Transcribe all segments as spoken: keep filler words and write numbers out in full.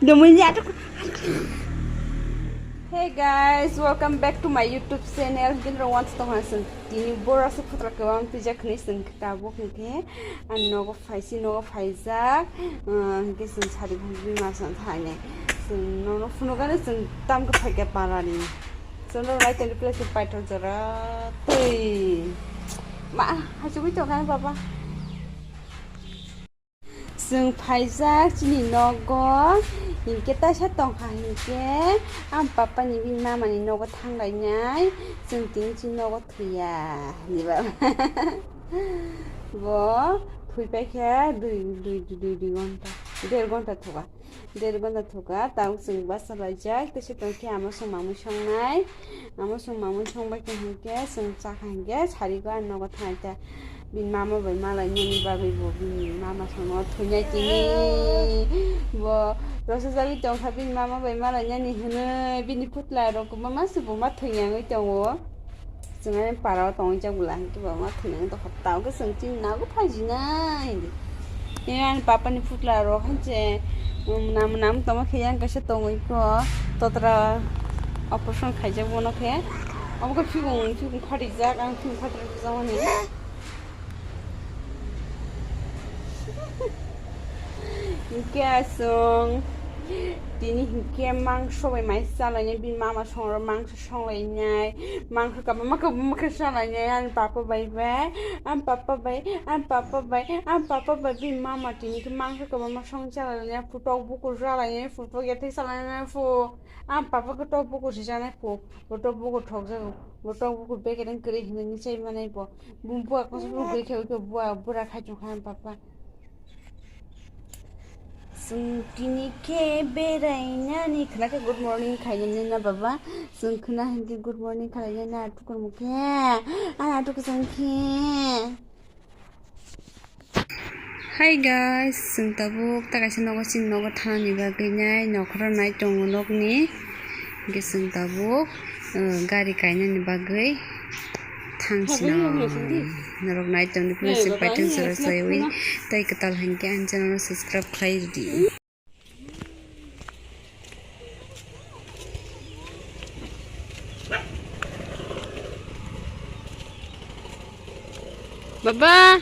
Dumui ni atuk. Hey guys, welcome back to my YouTube channel. Din ro want to hansung. Tini bora se putra ke wang pija khni sung tabuk ke. An nogo phaisi nogo phaijak. Ah, ke sung sari bhumbi ma san thane. Sung nono phunugane sung tam ke phaike parani. Sung no right and place paithor jora. Tui. Ma, hachugui tongkha baba. Chwng phaijak chini nogo, hinkhe taisa tongkha hinkhe, ang papani bini mamani nogo thanglainai, chwng tini chini nogo thwiya, hinwi ba. Bo thwipaikhe dui, dui, dui, dui, dui ghonta, der ghonta thoka, der ghonta thoka, tabuk chwng bachalaijak, tei se tongkhe ama song mamwi songnai, ama song mamwi songbaikhe hinkhe, chwng chakha hinkhe, sarigo ani nogo thanai ta. Bini mama bai malainani bagwi bo bini mama songno thwinai tini. Bo rosajagwi tongkha bini mama bai malainani hwnwi bini putla rok kwbangma se bo ma thwinai wngwi tongo. Chwng ani para o tongwi jak bwla hinkhe bo ma thwinai wngwi tongkha. Tamo khe chwng chini nago phaijina hindi. Tei ani papa ni putla rok hanse, um, nam, nam tongma khe yang kaisa tongwi kho. Totra operation khaijak bono khe. Omo khe phikung, phikung khatijak, ang phikung khatijak mani. Hinkhe aswng tini hinkhe mangso bai mai chalainai, bini mama songrok mangso songlainai, mangso kabangma kabangma khe chalainai, ani papa bai bai, ani papa bai, ani papa bai, ani papa bai, bini mama tini khe mangso kabangma song chalainai, phutok bukur chalainai, phutok yathai chalainai phu, ani papa khe tok bukur se chanai phu, phutok bukur thokjago, phutok bukur bekereng kwrwi hinwi chai manai bo. Bumbu ako se bumbu khe khe bua bura khai chukha papa. Sung tini khe berainani khna khe good morning khainani na baba. Sung khna hindi good morning khainani na atukar mukhe. Ana atukar sung khe. Hi guys, chwng tabuk ta kaisa nogo chini nogo thanani bagwi nai nokhoro nai tongo nokni. Hwnkhe chwng tabuk, uh, gari kainani bagwi thangsino. Norok nai tongni phano se paithang sara chaywi tei kwtal hinkhe ang channel no subscribe khlai rwdi. Baba.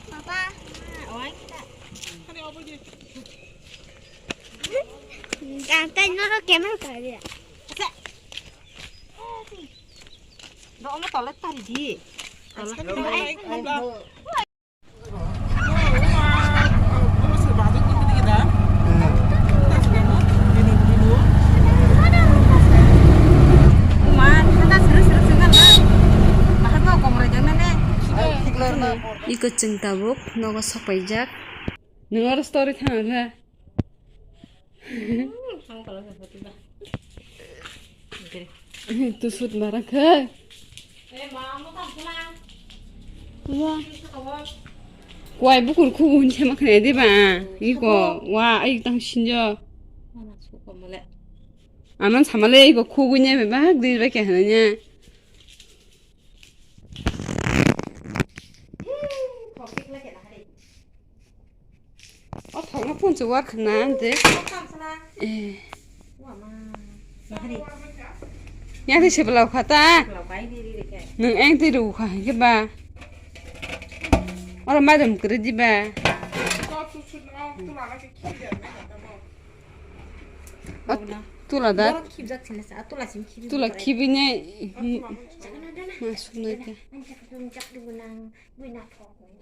Baba. Gangkai noro camera kaya. No, ono toilet tari di. Toilet. Iko chwng tabuk nogo sokpaijak. Nwng oro story thangkha. Tu sut mara kha. Wa. Kwai bukur khubu ni sama khne de ba. Iko wa ai tang sinjo. Aman samale iko khubu ne ba de ba ke hanya. O thokno phone se war khna ante. Eh. Ya se sebla khata. Nung eng te ru kha ke ba. Ora madam kre di ba. Tula da. Tula khibine. Ma sunai ta.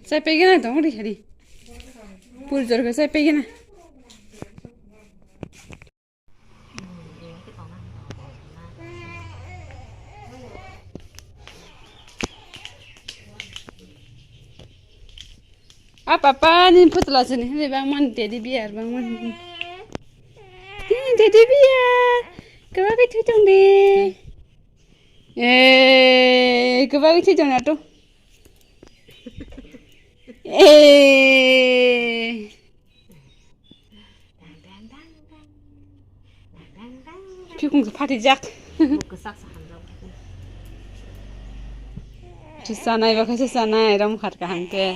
Chai pegena tong ri hari. Pul jor ga chai pegena. A papa ni putla sini hini bang man teddy bear bang man. Teddy bear. Kaba ke thui tong de. Eh, kaba ke thui tong na to. Eh. Phikung se phatijak. Chisanai ba khe chisanai ram khat kaham ke.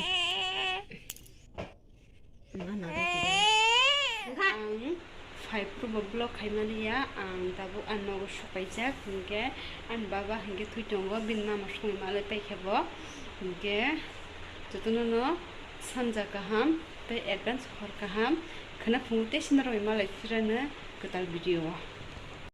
Hai phuru bo vlog khaimani ya, ang tabuk ani nogo sopaijak, hinkhe ani baba hinkhe thwi tongo, bini mama songwi malai paikha bo. Hinkhe jotono no sanja kaham tei advance hor kaham khwna phungo tei sinarogwi malai phirano kwtal video o.